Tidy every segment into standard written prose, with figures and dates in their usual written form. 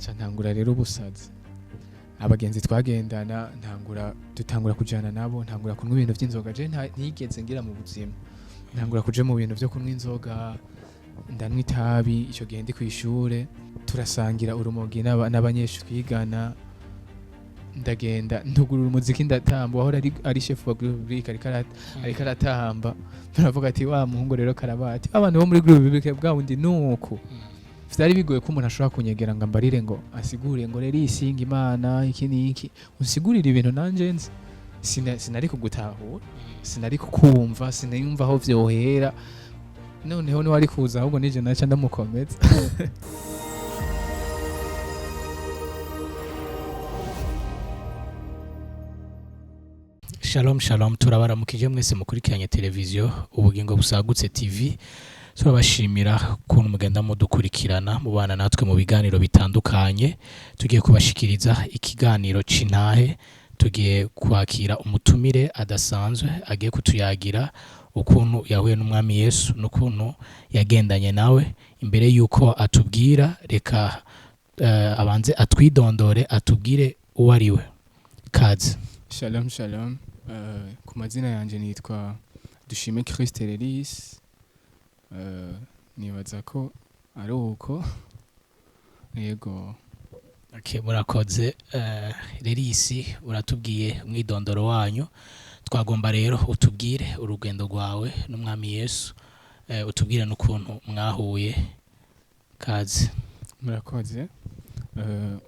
Nca ntangura rero ubusazi. Abagenzi twagendana, ntangura dutangura kujana nabo, ntangura kunywa ibintu vy'inzoga je ntigeze ngira mu buzima. Ntangura kuja mu bintu vyo kunywa inzoga, ndanywa itabi. Ico gihe ndi kw'ishure, turasangira urumogi n'abanyeshuri twigana. Ndagenda ntugurura umuziki, ndatamba. Wahora ari chef wa groupe biblique ariko aratamba. Turavuga ati: "Wa muhungu rero karabati abantu bo muri groupe biblique bwa wundi." Nuko vyari bigoye ko umuntu ashobora kunyegera ngo ambarire, ngo asigure ngo rero isinga Imana iki n'iki, unsigurire ibintu nanje nzi. Sinari kugutahura, sinari kukumva, sinayumva aho vyohera. Noneho niwari kuza ahubwo nije naca ndamukomeza. Shalom shalom, turabaramukije mwese mukurikiranye televiziyo Ubugingo Busagutse TV. Turabashimira ukuntu mugenda mudukurikirana, mubana natwe mu biganiro bitandukanye. Tugiye kubashikiriza ikiganiro c'intahe. Tugiye kwakira umutumire adasanzwe agiye kutuyagira ukuntu yahuye n'Umwami Yesu n'ukuntu yagendanye nawe. Imbere y'uko atubwira, reka abanze atwidondore, atubwire uwo ari we. Kaze. Shalom shalom. Ku mazina yanje nitwa Dushime Christ Lelis. Nibaza ko ari uko, yego. Okay, murakoze. Lerisi, uratubwiye umwidondoro wanyu. Twagomba rero utubwire urugendo rwawe n'Umwami Yesu, utubwire n'ukuntu mwahuye. Kaze. Murakoze.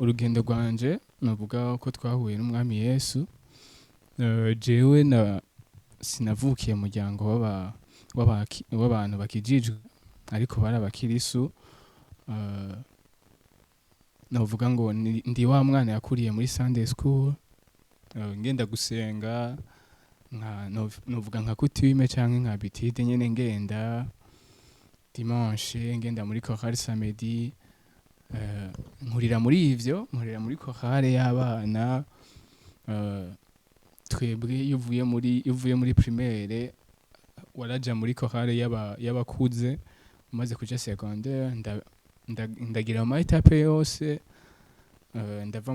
Urugendo rwanje, navuga ko twahuye n'Umwami Yesu. Jewe na sinavukiye mu muryango w'abantu bakijijwe, ariko bari abakirisu. Navuga ngo ndi wa mwana yakuriye muri Sunday school, ngenda gusenga nka novuga nka coutume canke nka habitude nyene, ngenda dimanche, ngenda muri chorale samedi. Nkurira muri ivyo, nkurira muri chorale y'abana. Twebwe iyo uvuye muri primaire waraja muri chorale y'abakuze, umaze kuja secondaire. Ndagira ama étapes yose. Ndava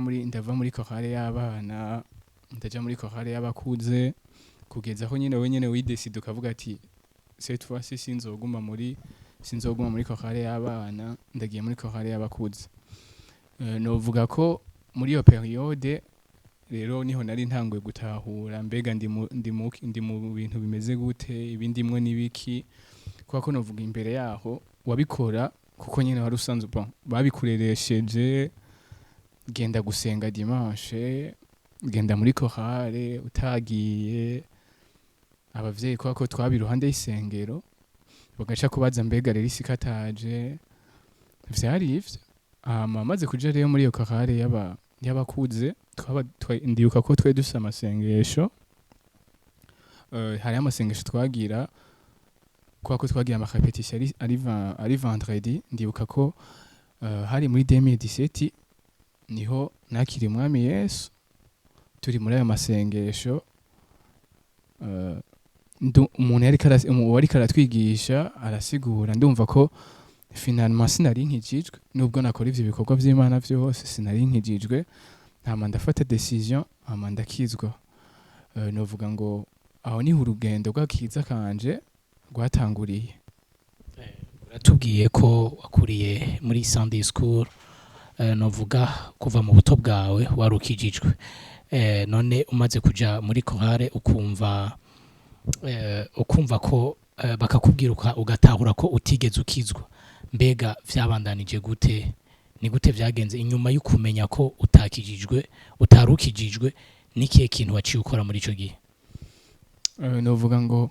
muri chorale y'abana, ndaja muri chorale y'abakuze, kugeza aho nyene we nyene widécide ukavuga ati: "Cette fois-ci sinzoguma muri chorale y'abana, ndagiye muri chorale y'abakuze." Novuga ko muri iyo période rero niho nari ntanguye gutahura mbega ndi mu bintu bimeze gute, ibindimwo n'ibiki, kubera ko novuga imbere yaho wabikora kuko nyene wari usanzwe, bon, babikureresheje: genda gusenga dimanche, genda muri chorale. Utagiye, abavyeyi, kubera ko twaba iruhande y'isengero, bagaca kubaza: "Mbega rero isi kataje?" Vyari ivyo. Hama maze kuja rero muri iyo chorale y'abakuze, ndibuka ko twari dufise amasengesho. Hariho amasengesho twagira, kubera ko twagira amarépétitions ari vendredi. Ndibuka ko hari muri 2017 niho nakiriye Umwami Yesu, turi muri ayo masengesho. Umuntu uwariko aratwigisha arasigura, ndumva ko finalement sinari nkijijwe, nubwo nakora ivyo bikorwa vy'Imana vyose, sinari nkijijwe. Hama ndafata décision, hama ndakizwa. Novuga ngo aho niho urugendo rw'akiza kanje rwatanguriye. Uratubwiye ko wakuriye muri Sunday school, novuga kuva mu buto bwawe wari ukijijwe. None umaze kuja muri chorale, ukumva ko bakakubwira, ugatahura ko utigeze ukizwa, mbega vyabandanije gute? Ni gute vyagenze inyuma yo kumenya ko utakijijwe, utari ukijijwe? Nikihe kintu waciye ukora muri ico gihe? Novuga ngo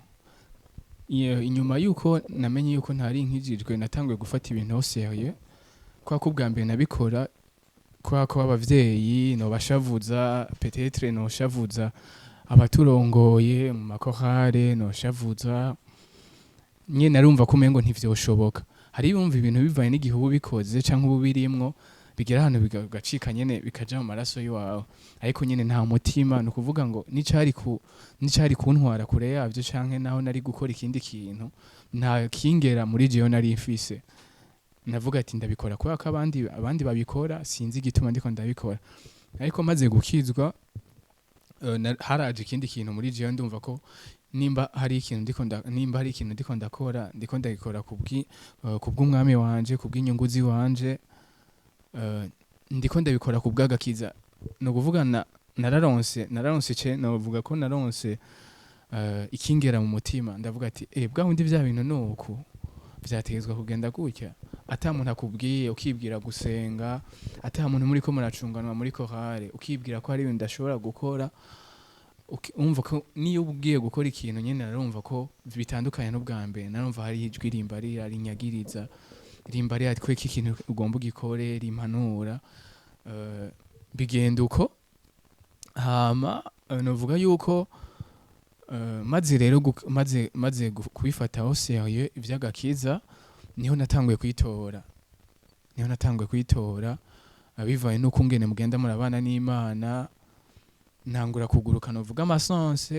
inyuma yuko namenye yuko ntari nkijijwe, natanguye gufata ibintu au sérieux, kubera ko ubwa mbere nabikora kubera ko abavyeyi nobashavuza, peut-être noshavuza abaturongoye mu makorale, noshavuza nyene. Narumva ko umengo ntivyoshoboka. Hari bumva ibintu bivanye n'igihe uba ubikoze canke uba ubirimwo, bigera ahantu bigacika nyene, bikaja mu maraso y'iwawe, ariko nyene nta mutima. Ni ukuvuga ngo nicari kuntwara kure yavyo, canke naho nari gukora ikindi kintu, nta kingera muri jewe nari mfise. Navuga ati ndabikora kubera ko abandi babikora, sinzi igituma ndiko ndabikora. Ariko maze gukizwa, haraje ikindi kintu muri jewe, ndumva ko nimba hari ikintu ndiko ndakora, ndiko ndagikora kubw'umwami wanje, kubw'inyungu ziwanje, ndiko ndabikora kubw'agakiza. Ni ukuvuga nararonse ce novuga ko naronse ikingera mu mutima. Ndavuga ati bwa bundi vya bintu nuku vyategezwa kugenda gutya, ata muntu akubwiye, ukibwira gusenga ata muntu muriko muracunganwa muri chorale, ukibwira ko hari ibintu udashobora gukora, umva ko niyo ugiye gukora ikintu nyene, narumva ko bitandukanye n'ubwa mbere. Narumva hari ijwi rimbarira, rinyagiriza, rimbarira tweko ikintu ugomba ugikore, rimpanura. Bigenda uko. Hama novuga yuko maze rero maze kubifataho sérieux ivy'agakiza, niho natanguye kwitora, bivaye n'uko ngene mugenda murabana n'Imana. Ntangura kuguruka, novuga ama sens,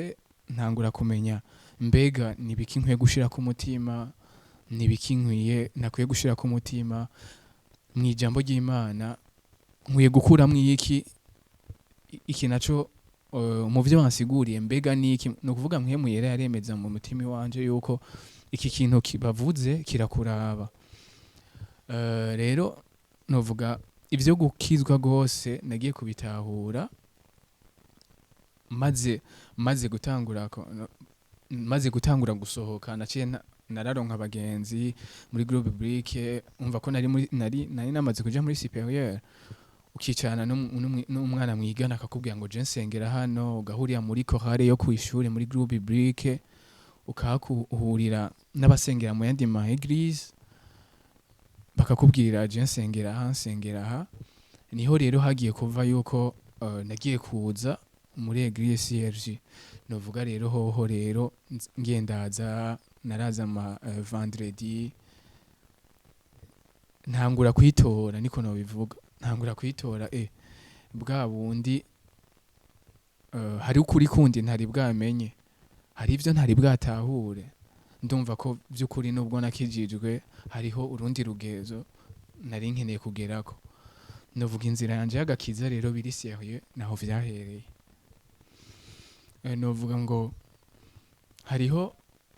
ntangura kumenya mbega nibiki nkwiye gushira ku mutima, nibiki nkwiye nakwiye gushira ku mutima mu ijambo ry'Imana, nkwiye gukuramwo iki, iki naco mu vyo bansiguriye mbega niki. Ni ukuvuga Mpwemu Yera yaremeza mu mutima wanje yuko iki kintu bavuze kirakuraba. Rero novuga ivyo gukizwa gose nagiye kubitahura maze gutangura gusohoka. Naciye nararonka abagenzi muri groupe biblique. Umva ko nari muri nari nari namaze kuja muri supérieur, ukicarana n'umwana mwigana akakubwira ngo je nsengera hano, ugahurira muri chorale yo kw'ishure, muri groupe biblique, ukahakuhurira n'abasengera mu yandi ma église, bakakubwira je nsengera aha, nsengera aha. Niho rero hagiye kuva yuko nagiye kuza muri église CRG. Novuga rero hoho rero ngendaza, naraza ama vendredi, ntangura kwitora, niko nobivuga, ntangura kwitora bwa bundi hari ukuri kundi ntari bwamenye, hari ivyo ntari bwatahure. Ndumva ko by'ukuri nubwo nakijijwe hariho urundi rugezo nari nkeneye kugerako. Novuga inzira yanje y'agakiza rero biri sérieux naho vyahereye. Novuga ngo hariho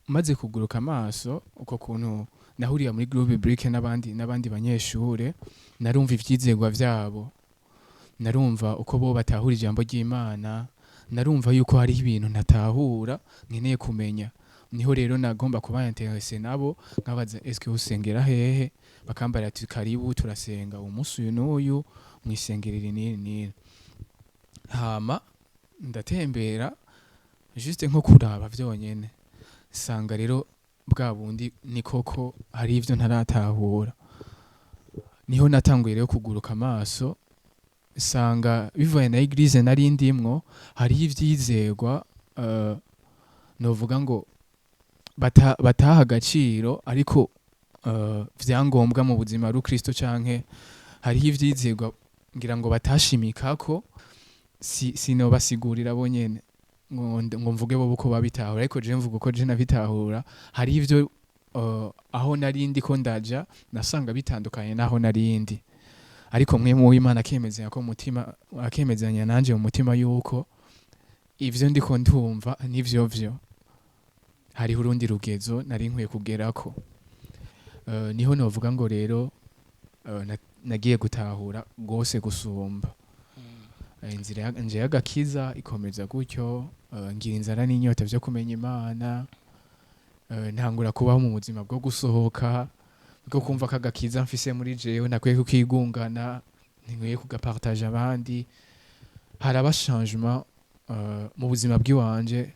maze kuguruka amaso uko kuntu nahurira muri groupe biblique n'abandi banyeshure, narumva ivyizegwa vyabo, narumva uko bo batahura ijambo ry'Imana, narumva yuko hariho ibintu ntatahura nkeneye kumenya. Niho rero nagomba kuba intéressé nabo, nkabaza: "Eske usengera hehe?" Bakambara ati: "Karibu, turasenga umunsi uyu n'uyu mw'isengero iri n'iri n'iri." Hama ndatembera juste nko kuraba vyonyene, sanga rero bwa bundi ni koko hari ivyo ntaratahura. Niho natanguye rero kuguruka amaso, sanga bivuye na église nari ndimwo hariho ivyizegwa, novuga ngo bataha agaciro, ariko vyangombwa mu buzima rukristo, canke hariho ivyizegwa ngira ngo batashimikako. Sinobasigurira bo nyene ngo mvuge bo uko babitahura, ariko je mvuga uko je nabitahura. Hariho ivyo aho nari ndiko ndaja nasanga bitandukanye naho nari ndi, ariko Mpwemu w'Imana akemezanya ko mutima, akemezanya nanje mu mutima yuko ivyo ndiko ndumva nivyo vyo, hariho urundi rugezo nari nkwiye kugerako. Niho novuga ngo rero nagiye gutahura gose gusumba. Inzira yanje y'agakiza ikomeza gutyo, ngira inzara n'inyota vyo kumenya Imana. Ntangura kubaho mu buzima bwo gusohoka, bwo kumva ko agakiza mfise muri jewe nakwiye kukigungana, ntinkwiye kugapartager abandi. Haraba changement mu buzima bw'iwanje.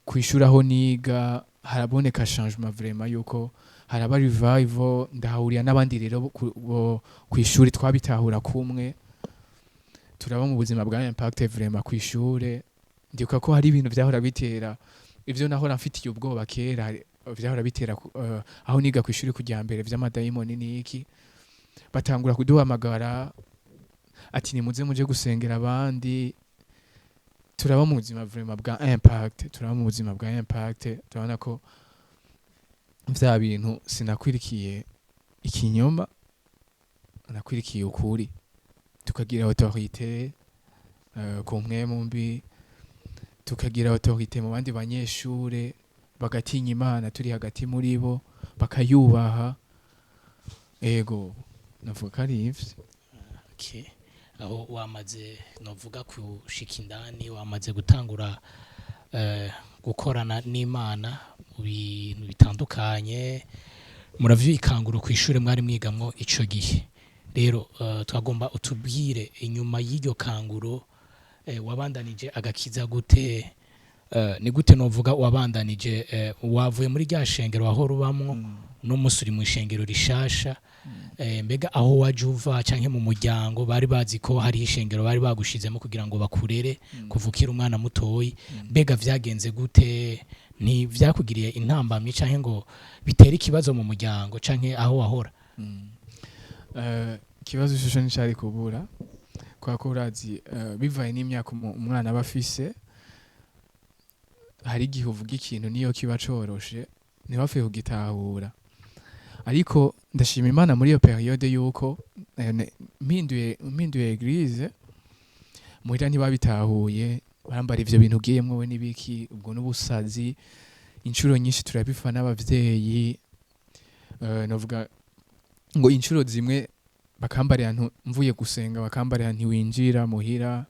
Kwishura aho niga haraboneka changement vraiment, yuko haraba revival. Ndahahurira n'abandi rero bo kw'ishuri twabitahura kumwe, turaba mu buzima bwa impact vraiment kw'ishure. Ndibuka ko hari ibintu vyahora bitera, ivyo nahora mfitiye ubwoba kera, vyahora bitera aho niga kw'ishuri kujya mbere vy'amadayimoni n'iki, batangura kuduhamagara ati nimuze muje gusengera abandi. Turaba mu buzima vraiment bwa impact, turaba mu buzima bwa impact. Turabona ko vya bintu sinakwirikiye. Ikinyoma, nakwirikiye ukuri. Tukagira autorité ku mpwemu mbi, tukagira autorité mu bandi banyeshure, bagatinya Imana turi hagati muri bo, bakayubaha. Ego, navuga ko ari ivyo. Okay. Aho wamaze, novuga, kushika indani, wamaze gutangura gukorana n'Imana mu bintu bitandukanye, muravyikangura ku ishure mwari mwigamwo ico gihe. Rero twagomba utubwire inyuma y'iryo kanguro, wabandanije agakiza gute? Ni gute, novuga, wabandanije, wavuye muri rya shengero wahora ubamwo, n'umunsi uri mu ishengero rishasha? Mbega aho waje uva canke mu muryango bari bazi ko hari ishengero bari bagushizemo kugira ngo bakurere kuva ukiri umwana mutoyi? Mbega vyagenze gute? Ntivyakugiriye intambamyi canke ngo bitere ikibazo mu muryango canke aho wahora? Ikibazo shusho nticari kubura, kubera ko urazi, bivaye n'imyaka umwana aba afise, hari igihe uvuga ikintu niyo kiba coroshe ntibapfe kugitahura. Ariko ndashima Imana muri iyo période yuko mpinduye église, muhira ntibabitahuye. Barambara ivyo bintu ugiyemwo we n'ibiki, ubwo n'ubusazi. Inshuro nyinshi turabifa n'abavyeyi. Novuga ngo inshuro zimwe bakambarira mvuye gusenga, bakambarira ntiwinjira muhira,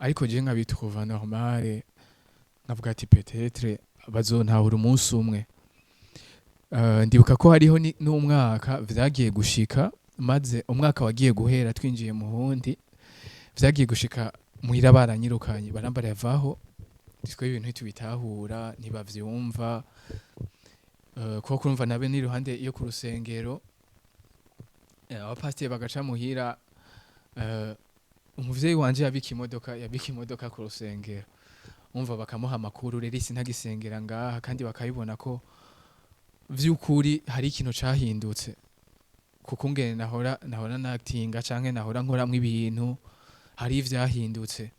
ariko je nkabitrouva normale, nkavuga ati peut-être bazontahura umunsi umwe. Ndibuka ko hariho n'umwaka vyagiye gushika, maze umwaka wagiye guhera twinjiye mu wundi, vyagiye gushika muhira baranyirukanye, barambarira vaho, twe ibintu ntitubitahura, ntibavyumva. Kuko kurumva nabe n'iruhande yo ku rusengero, abapasiteri bagaca muhira. Umuvyeyi wanje yabika imodoka ku rusengero, umva bakamuha amakuru rero isi ntagisengera ngaha, kandi bakabibona ko vy'ukuri hari ikintu cahindutse, kuko ngene nahora natinga canke nahora nkoramwo ibintu, hari ivyahindutse.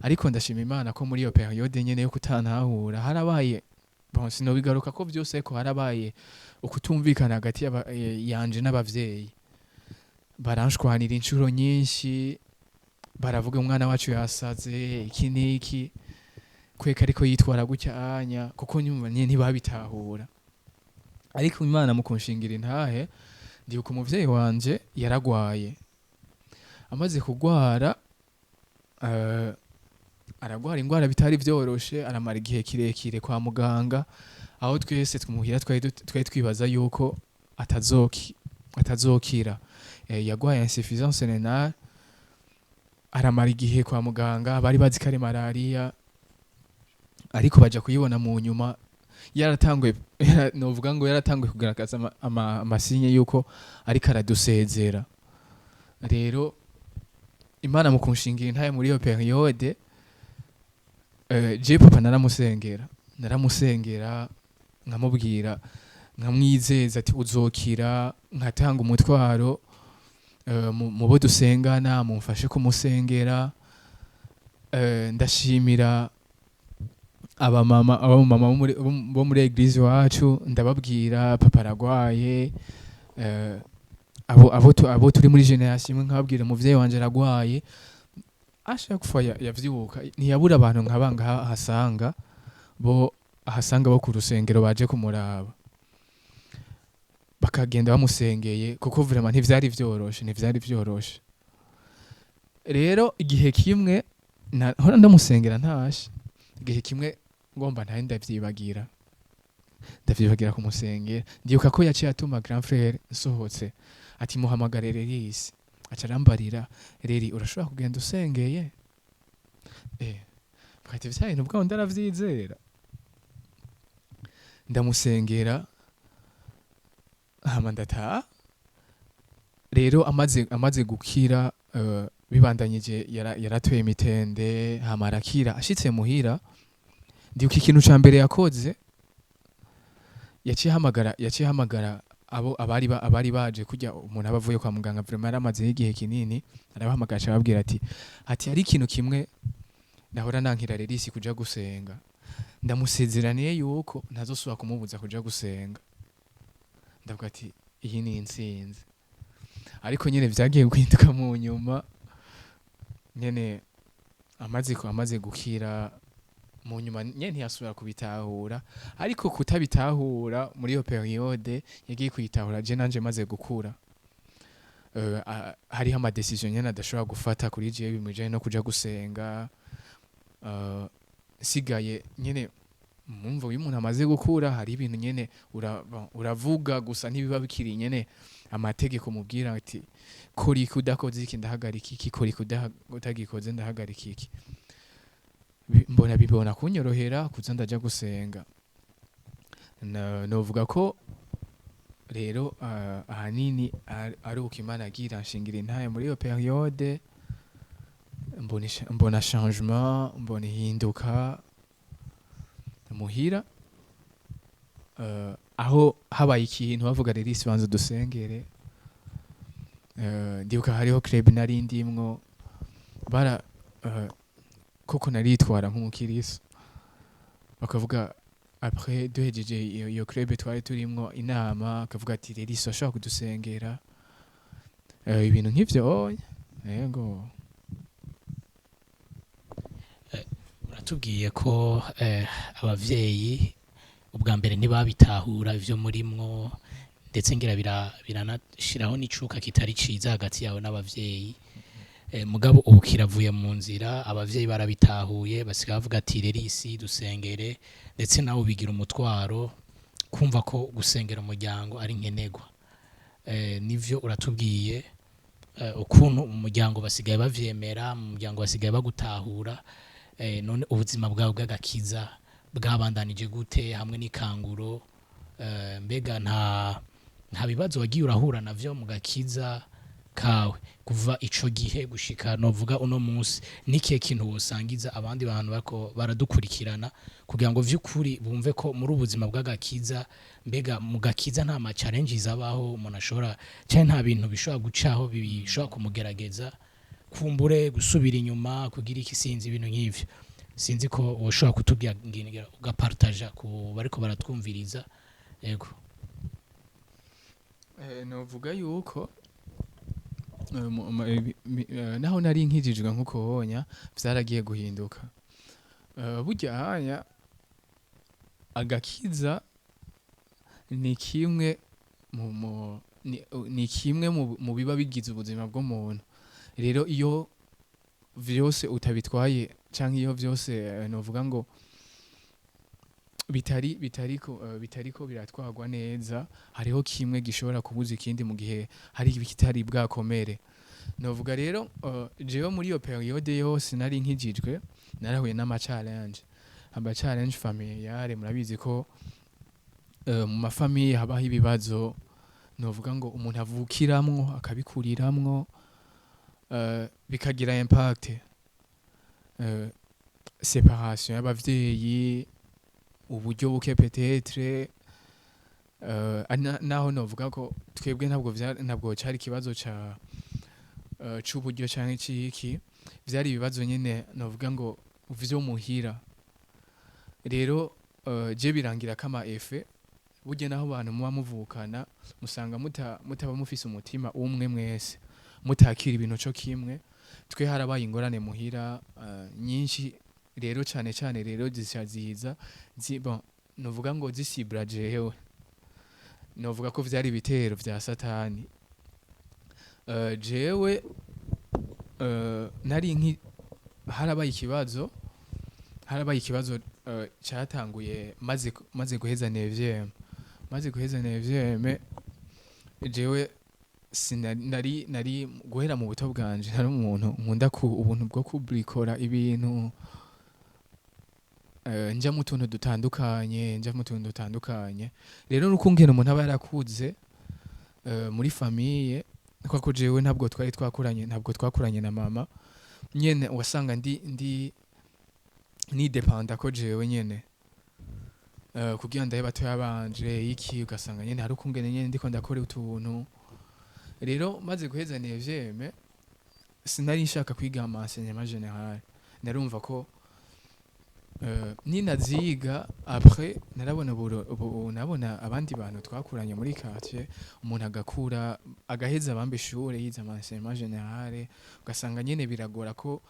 Ariko ndashima Imana ko muri iyo période nyene yo kutantahura harabaye, bon, sinobigaruka ko vyose, ko harabaye ukutumvikana hagati yanje n'abavyeyi. Baranshwanira inshuro nyinshi, baravuga umwana wacu yasaze, iki n'iki, kweka ariko yitwara gutya anya, kuko nyumva nyene ntibabitahura. Ariko Imana mu kunshingira intahe, ndibuka umuvyeyi wanje yaragwaye. Amaze kugwara, aragwara ingwara bitari vyoroshe, aramara igihe kirekire kwa muganga, aho twese tumuhira twari twibaza yuko atazokira. Yagwaye insuffisance rénale, aramara igihe kwa muganga. Bari bazi ko ari malaria, ariko baja kuyibona mu nyuma yaratanguye, novuga ngo yaratanguye kugaragaza ama signes yuko ariko aradusezera. Rero Imana mu kunshingira intahe muri iyo période, je papa naramusengera, nkamubwira, nkamwizeza ati uzokira, nkatanga umutwaro mu bo dusengana, mumfashe kumusengera. Ndashimira abamama bo muri église iwacu, ndababwira papa aragwaye. Abo turi muri génération imwe, nkababwira umuvyeyi wanje aragwaye. Ashaka kufa yavyuka, ntiyabura abantu nkaba ngaha ahasanga bo, ahasanga bo ku rusengero baje kumuraba, bakagenda bamusengeye, kuko vraiment ntivyari vyoroshe. Rero igihe kimwe hora ndamusengera ntashe, igihe kimwe ngomba ntahe ndavyibagira kumusengera. Ndibuka ko yaciye atuma grand frère nsohotse ati muhamagare Rerisi. Aca arambarira: "Reri, urashobora kugenda usengeye." Bwati vya bintu bwaho ndaravyizera, ndamusengera, hama ndataha. Rero amaze gukira, bibandanyije, yaratoye imitende, hama arakira. Ashitse muhira, ndibuka ikintu ca mbere yakoze, yaciye ahamagara abo abari baje kurya. Umuntu aba avuye kwa muganga, vraiment yaramazeho igihe kinini, arabahamagara, aca ababwira ati hari ikintu kimwe nahora nankira Rerisi kuja gusenga, ndamusezeraniye yuko ntazosubira kumubuza kuja gusenga. Ndavuga ati Iyi ni intsinzi. Ariko nyene vyagiye guhinduka mu nyuma nyene, amaze gukira, mu nyuma nyene ntiyasubira kubitahura. Ariko kutabitahura muri iyo période, yagiye kuyitahura je nanje maze gukura. Hariho ama décisions nyene adashobora gufata kuri jewe bijanye no kuja gusenga. Sigaye nyene mumva, iyo umuntu amaze gukura hari ibintu nyene bon, uravuga gusa, ntibiba bikiri nyene amategeko mubwira ati kora iki, udakoze iki ndahagarika iki, kora iki, utagikoze ndahagarika iki. Mbona bibona kunyorohera kuza ndaja gusenga. Novuga ko rero ahanini ari uko Imana agira nshingira intahe muri iyo période, mbona changement, mbona ihinduka muhira. Aho habaye ikintu bavuga rero isi banza dusengere. Ndibuka hariho club nari ndimwo, bara koko naritwara nk'umukiristo, bakavuga après duhejeje iyo club twari turimwo inama, akavuga ati rero isi ashobora kudusengera. Ibintu nk'ivyo oya, yego. Uratubwiye ko abavyeyi ubwa mbere ntibabitahura ivyo murimwo, ndetse ngira biranashiraho n'icuka kitari ciza hagati yawe n'abavyeyi. Mugabo ubu kiravuye mu nzira, abavyeyi barabitahuye, basigaye bavuga ati rero isi dusengere, ndetse nawe ubigira umutwaro kumva ko gusengera umuryango ari nkenerwa. Nivyo uratubwiye ukuntu mu muryango basigaye bavyemera, mu muryango basigaye bagutahura. None ubuzima bwawe bw'agakiza bwabandanije gute hamwe n'ikanguro? Mbega nta bibazo wagiye urahura navyo mu gakiza kawe kuva ico gihe gushika novuga uno munsi? Nikihe kintu wosangiza abandi bantu bariko baradukurikirana kugira ngo vy'ukuri bumve ko muri ubuzima bw'agakiza, mbega mu gakiza nta ma challenges abaho umuntu ashobora, canke nta bintu bishobora gucaho bishobora kumugerageza, kumbure gusubira inyuma, kugira iki, sinzi, ibintu nk'ivyo. Sinzi ko woshobora kutubwira ngira ugapartaja ku bariko baratwumviriza, yego. Novuga yuko naho nari nkijijwe nkuko wonya, vyaragiye guhinduka. Burya hanya agakiza ni kimwe ni kimwe mu biba bigize ubuzima bw'umuntu. Rero iyo vyose utabitwaye, canke iyo vyose novuga ngo bitariko biratwarwa neza, hariho kimwe gishobora kubuza ikindi mu gihe hari ibitari bwakomere. Novuga rero jewe muri iyo période yose nari nkijijwe, narahuye n'ama challenge, ama challenge familiale. Murabizi ko mu ma familles habaho ibibazo, novuga ngo umuntu avukiramwo akabikuriramwo, bikagira impact, séparation y'abavyeyi, uburyo buke peut-être. Naho novuga ko twebwe ntabwo cari ikibazo ca c'uburyo canke ciki, vyari ibibazo nyene novuga ngo vyo muhira. Rero je birangira kama effet, burya naho abantu muba muvukana musanga mutaba mufise umutima umwe, mwese mutakira ibintu co kimwe. Twe harabaye ingorane muhira nyinshi rero, cane cane rero zica ziza bon, novuga ngo zisibura jewe, novuga ko vyari ibitero vya Satani. Jewe nari nki harabaye ikibazo cyatanguye maze guheza neuvième. Maze guheza neuvième, jewe nari guhera mu buto bwanje nari umuntu nkunda ku ubuntu bwo kubrikora ibintu, nja mu tuntu dutandukanye, nja mu tuntu dutandukanye. Rero nukungene umuntu aba yarakuze muri famille, kuko jewe ntabwo twari twakuranye, ntabwo twakuranye na mama nyene, wasanga ndi nidepanda ko jewe nyene kugira ndabe batoya banje iki, ugasanga nyene hari ukungene nyene ndiko ndakora utuntu. Rero maze guheza neuvième, sinari nshaka kwiga ama enseignement général, narumva ko Ninaziga après narabona nabona abandi bantu twakuranye muri quartier, umuntu agakura agaheza abamba ishure, yize ama enseignement général, ugasanga nyene biragora ko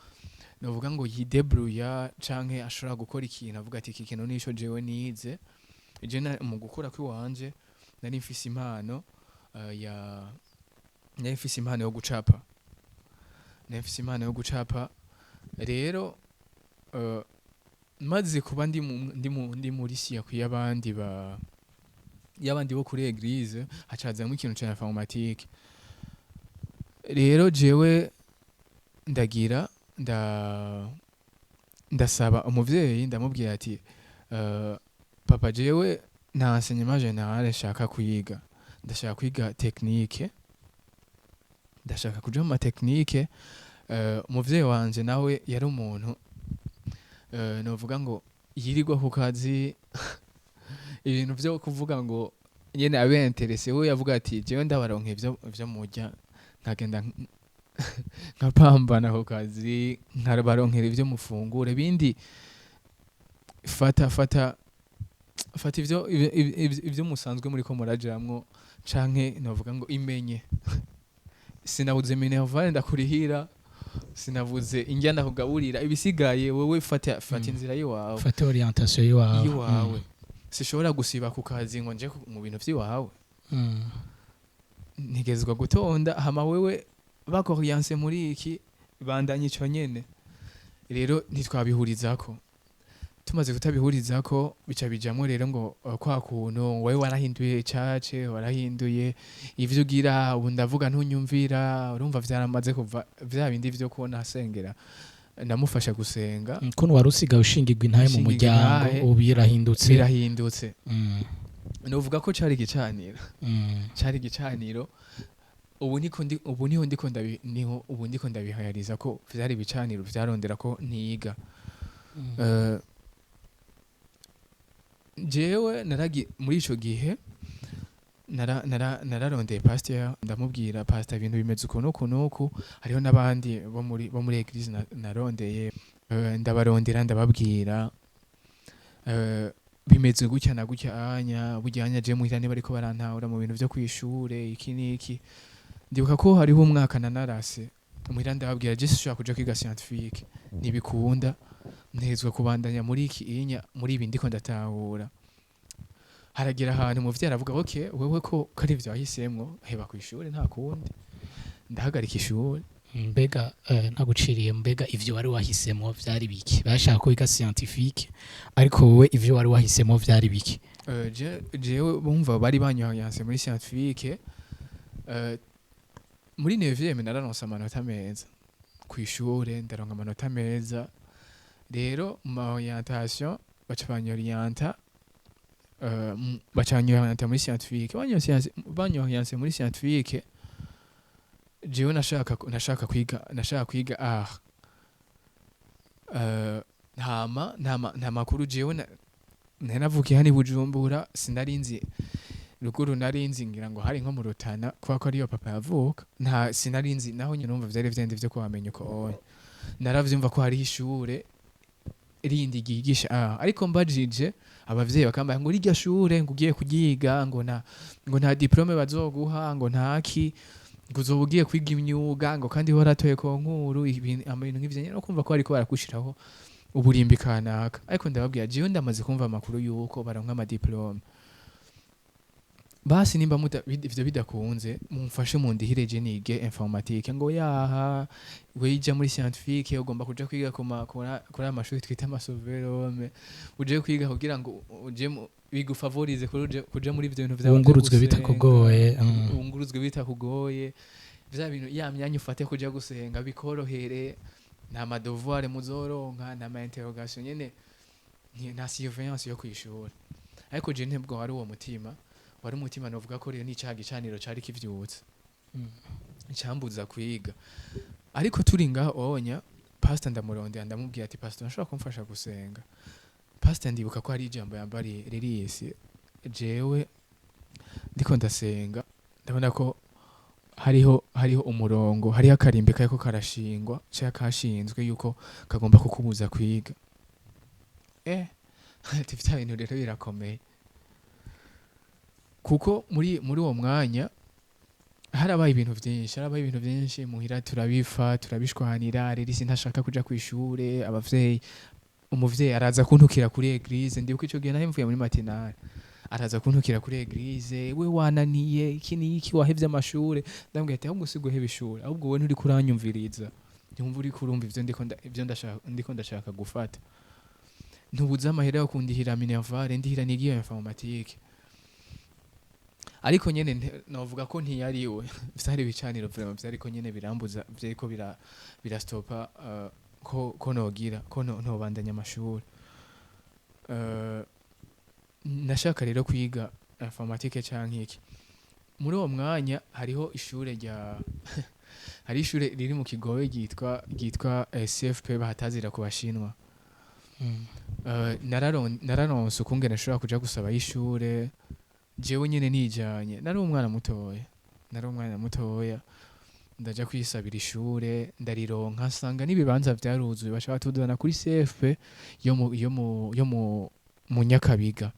novuga ngo yidébrouilla canke ashobora gukora ikintu avuga ati: "Iki kintu nico jewe nize." Je mu gukura kwiwanje nari mfise impano ya nari mfise impano yo gucapa, nari mfise impano yo gucapa. Rero maze kuba ndi muri circuit y'abandi bo kuri église, hacazamwo ikintu ca informatique. Rero jewe ndagira ndasaba umuvyeyi, ndamubwira ati: "Papa, jewe nta enseignement général nshaka kwiga, ndashaka kwiga technique, ndashaka kuja mu ma technique." Umuvyeyi wanje nawe yari umuntu novuga ngo yirirwa ku kazi, ibintu vyo kuvuga ngo nyene abe intéressé, we yavuga ati: "Jewe ndabaronka ivyo murya, nkagenda nkapambana ku kazi, nkabaronkera ivyo mufungura, ibindi fata fata fata ivyo musanzwe muriko murajamwo, canke novuga ngo imenye sinabuze minerval ndakurihira, sinabuze indya ndakugaburira, ibisigaye wowe fata fata inzira yiwawe." Fate orientation yiwawe. Yiwawe. Sishobora gusiba ku kazi ngo nje mu bintu vy'iwawe. Ntegezwa gutonda, hama wewe bakoriyanse muri iki, bandanye ico nyene. Rero ntitwabihurizako. Tumaze kutabihurizako, bica bijamwo rero ngo kwa kuntu wewe warahinduye icace, warahinduye ivyo ugira ubu, ndavuga ntunyumvira. Urumva vyaramaze kuva vya bindi vyo kubona asengera, ndamufasha gusenga. Kuntu wari usigaye ushingirwa intahe mu Ushingirwa muryango, intahe. ubu birahindutse. Birahindutse. Novuga ko cari igicaniro, cari igicaniro. Ubu niko ndi, ubu niho ndiko ndabi niho ubu ndiko ndabihayariza ko vyari ibicaniro vyarondera ko ntiga. Jewe naragi muri ico gihe nararondeye pasteur, ndamubwira: "Pastor, ibintu bimeze uku nuku nuku." Hariho n'abandi bo muri église narondeye, ndabarondera, ndababwira bimeze gutya na gutya, anya burya anya je muhira niba ariko barantahura mu bintu vyo kwishure iki n'iki. Ndibuka ko hariho umwaka nanarase muhira, ndababwira: "Je sinshobora kuja kwiga scientifique, ntibikunda, ntezwa kubandanya muri iki inya, muri ibi ndiko ndatahura." Haragira ahantu umuvyeyi aravuga: "Okay, wewe ko ari ivyo wahisemwo, heba kw'ishure, nta kundi." Ndahagarika ishure. Mbega ntaguciriye, mbega ivyo wari wahisemo vyari biki? Bashaka ko wiga scientifique, ariko wowe ivyo wari wahisemo vyari biki? Jewe bumva bari banyohanse muri scientifique. Muri neuvième nararonse amanota meza kw'ishure, ndaronka amanota meza. Rero mu ma orientation baca banyorienta, baca banyorienta muri scientifique. Banyoriense muri scientifique, jewe nashaka kwiga art. Hama nta makuru jewe nari navukiye hano i Bujumbura, sinari nzi ruguru, nari nzi ngira ngo hari nko mu Rutana, kubera ko ariyo papa yavuka. Nta sinari nzi naho nyine. Numva vyari vyende vyo kuhamenya uko oya naravyumva ko hariho ishure rindi ryigisha ariko mbajije abavyeyi bakambaye ngo rirya shure ngo ugiye kuryiga, ngo nta diplôme bazoguha, ngo ntaki, ngo uzoba ugiye kwiga imyuga, ngo kandi waratoye concours, ibintu nk'ivyo nyene, no kumva ko bariko baragushiraho uburimbi kanaka. Ariko ndababwira: "Jewe ndamaze kumva amakuru yuko baronka ama diplôme. Basi nimba ivyo bidakunze, mumfashe mundihire je nige informatique." Ngo yaha, we ija muri scientifique, ugomba kuja kwiga kuri aya mashuri twita amasauve-l'homme, uje kwiga kugira ngo uje bigufavorize kuri kuja muri ivyo bintu vyawe vyo Wunguruzwe gusenga, bitakugoye. Wunguruzwe bitakugoye, vya bintu ya myanya ufate kuja gusenga bikorohere, nta ma devoir muzoronka, nta ma interrogation nyene, nta surveillance yo kwishura. Ariko je ntibwo wari uwo mutima, wari umutima novuga ko rero n'icaha gicaniro cari kivyutse icambuza kwiga. Ariko turi ngaho onya, pastor ndamurondera, ndamubwira ati: "Pastor, nashobora kumfasha gusenga?" Pastor, ndibuka ko hari ijambo yambariye ririsi. Jewe ndiko ndasenga, ndabona ko hariho umurongo, hariho akarimbi kariko karashingwa canke kashinzwe yuko kagomba kukubuza kwiga. Ati vya bintu rero birakomeye, kuko muri uwo mwanya harabaye ibintu vyinshi, harabaye ibintu vyinshi muhira, turabifa, turabishwanira. Rero isi ntashaka kuja kw'ishure, abavyeyi, umuvyeyi araza kuntukira kuri église. Ndibuka ico gihe nari mvuye muri matinale, araza kuntukira kuri église: "We wananiye iki n'iki, wahevye amashure." Ndamubwira ati: "Ahubwo si guheba ishure, ahubwo wowe nturiko uranyumviriza, ntiwumva uriko urumva ivyo ndiko ivyo ndashaka, ndiko ndashaka gufata. Ntubuze amahera yo kundihira minerval, ndihira nigiye informatique." Ariko nyene novuga ko ntiyariwe, vyari ibicaniro vraiment, vyariko nyene birambuza, vyariko birastopa ko nogira ko no, ntobandanya amashuri. Nashaka rero kwiga informatique canke iki. Muri uwo mwanya hariho ishure rya hari ishure riri mu Kigobe ryitwa CFP, bahatazira ku Bashinwa. Nararonse ukungene nshobora kuja gusaba y'ishure jewe nyene nijanye. Nari umwana mutoya, nari umwana mutoya. Ndaja kwisabira ishure, ndarironka, nsanga n'ibibanza vyaruzuye, baca batuzana kuri CFP yo mu Nyakabiga.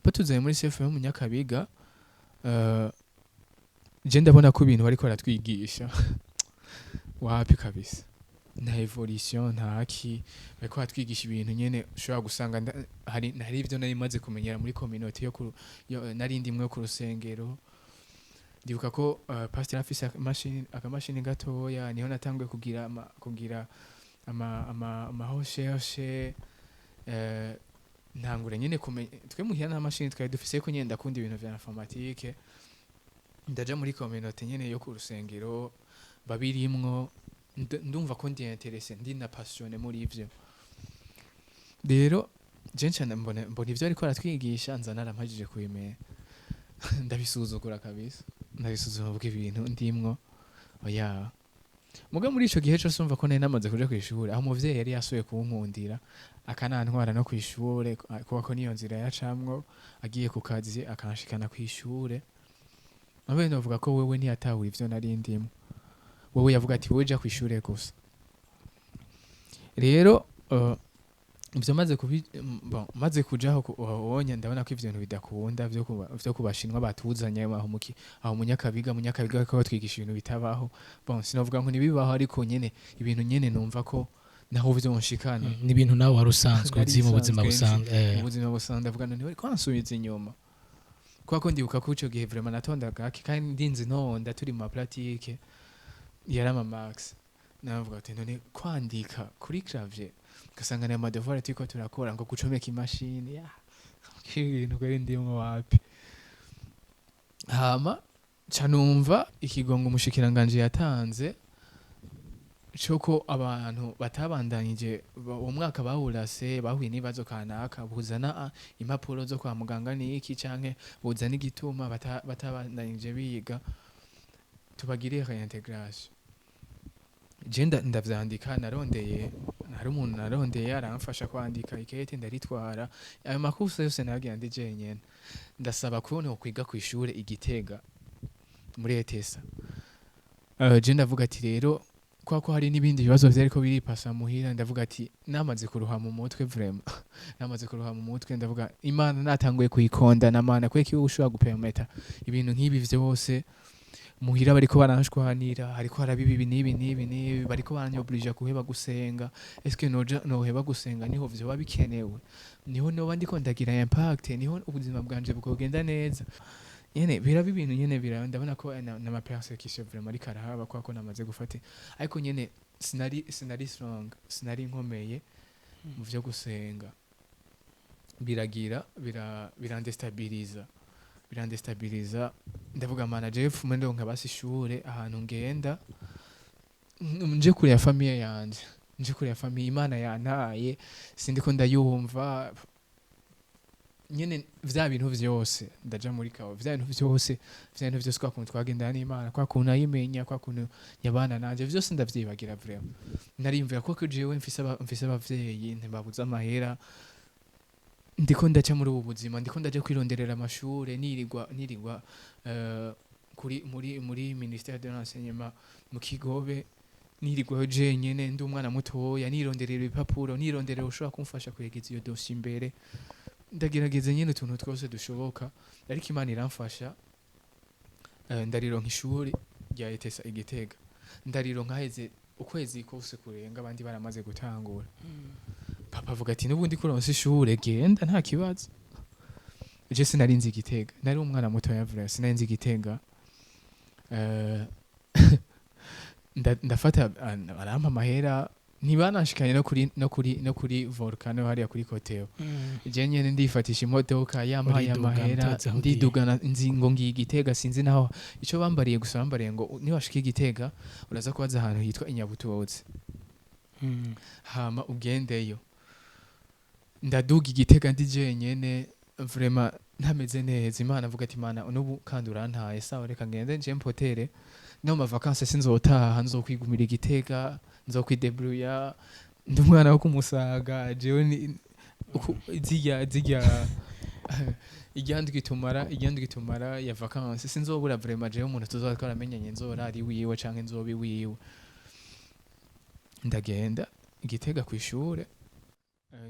Batuzanye muri CFP yo mu Nyakabiga, je ndabona ko ibintu bariko baratwigisha wapi kabisa, nta évolution, nta ki. Bariko batwigisha ibintu nyene ushobora gusanga hari ivyo nari maze kumenyera muri communauté yo nari ndimwe yo ku rusengero. Ndibuka ko pastor afise akamashini, akamashini gatoya, niho natanguye kugira ama recherche. Ntangura nyene kumenya. Twe muhira nta mashini twari dufise, ko nyene ndakunda ibintu vya informatique. Ndaja muri communauté nyene yo ku rusengero babirimwo, ndumva ko ndi intéressé, ndi na passionné muri ivyo. Rero je nca mbona ivyo ariko aratwigisha, nza narampajije kubimenya, ndabisuzugura kabisa, ndabisuzugura, mvuga ibintu ndimwo oya. Muga muri ico gihe cose umva ko nari namaze kuja kw'ishure, aho umuvyeyi yari yasuye kunkundira akanantwara no kw'ishure, kuba ko niyo nzira yacamwo agiye ku kazi, akanshikana kw'ishure. Abe novuga ko wewe ntiyatahura ivyo nari ndimwo, wewe yavuga ati: "Wowe ja kw'ishure gusa." Rero ivyo maze kubi bon, maze kujaho wonye ndabona ko ivyo bintu bidakunda vyo kubashinwa batuzanye aho muki aho Munyakabiga. Munyakabiga bariko batwigisha ibintu bitabaho. Bon, sinovuga ngo ntibibaho, ariko nyene ibintu nyene numva ko naho vyonshikana. Ni ibintu nawe wari usanzwe Nari uzi mu buzima nsanzwe nzi. busanzwe. Mu buzima busanzwe, ndavuga none bariko bansubiza inyuma, kubera ko ndibuka ko ico gihe vraiment natonda gake, kandi ndinzi ntonda turi mu ma pratique yari ama max. Navuga ati: "None kwandika kuri clavier, ugasanga ni ama devoir turiko turakora, ngo gucomeka imashini ya ibintu kweri ndimwo wapi." Hama ca numva ikigongo umushikiranganji yatanze coko abantu batabandanyije uwo mwaka bawurase, bahuye n'ibibazo kanaka, buzana impapuro zo kwa muganga niki, canke buzana igituma batabandanyije biga, tubagire réintégration. Je ndavyandika, narondeye, hari umuntu narondeye aramfasha kwandika ikete, ndaritwara. Ayo makusa yose nayagira ndi jenyene. Ndasaba ko nokwiga kw'ishure i Gitega muri ETSA. Je ndavuga ati rero kwa ko hari n'ibindi bibazo vyariko biripasa muhira, ndavuga ati namaze kuruha mu mutwe, vraiment namaze kuruha mu mutwe. Ndavuga Imana natanguye kuyikondana: "Mana, kweki wowe ushobora gupermeta ibintu nk'ibi vyose muhira? Bariko baranshwanira, hariko haraba ibi n'ibi n'ibi n'ibi, bariko baranyoblija guheba gusenga. Eske noja noheba gusenga niho vyoba bikenewe, niho noba ndiko ndagira impact, niho ubuzima bwanje bwogenda neza?" Nyene biraba ibintu nyene biraba, ndabona ko na ma persécution vraiment ariko arahaba, kwa ko namaze gufata, ariko nyene sinari strong, sinari nkomeye mu vyo gusenga. Biragira birandestabiliza. Ndavuga: "Mana, jewe pfume ndonka basi ishure ahantu ngenda, nje kure ya famille yanje, nje kure ya famille. Imana yantaye, sindiko ndayumva." Nyene vya bintu vyose, ndaja muri kawo, vya bintu vyose, kwa kuntu twagendana n'Imana, kwa kuntu nayimenya, kwa kuntu yabana nanje, vyose ndavyibagira. Vraiment narimvira ko jewe mfise abavyeyi, ntibabuze amahera, ndiko ndaca muri ubu buzima, ndiko ndaja kwironderera amashure, nirirwa kuri muri ministère de l'enseignement mu Kigobe. Nirirwayo jenyene, ndi umwana mutoya, nironderera ibipapuro, nironderera ushobora kumfasha kwegeza iyo dossier imbere. Ndagerageza nyene utuntu twose dushoboka, ariko Imana iramfasha. Ndarironka ishuri rya ETSA Igitega, ndarironka haheze ukwezi kose kurenga, abandi baramaze gutangura. Papa avuga ati: "N'ubundi kuronsa ishure, genda, nta kibazo." Je sinari nzi Igitega, nari umwana mutoya vraiment, sinari nzi Igitega. Ndafata arampa amahera, ntibanashikanye no kuri Volcano hariya kuri Koteo. Je nyene ndifatisha imodoka, yampaye Uriduga, amahera. Mutazi aho ugiye. Ndidugana, nzi ngo ngiye Igitega, sinzi naho. Ico bambariye gusa, bambariye ngo niwashika Igitega uraza kubaza ahantu hitwa Inyabututsi, hama ugendeyo. Ndaduga Igitega ndi jenyene, vraiment ntameze neza. Imana, avuga ati: "Imana, n'ubu kandi urantaye? Sawa, reka ngende nje mpotere no ma vacances, sinzotaha, nzokwigumira Igitega, nzokwidebrouilla, ndi umwana wo kumusaga." Jewe ni zirya ijyandwi tumara ya vacances, sinzobura vraiment. Jewe umuntu tuzoba twaramenyanye, nzora ari wiwe canke nzoba iwiwe. Ndagenda Igitega kw'ishure.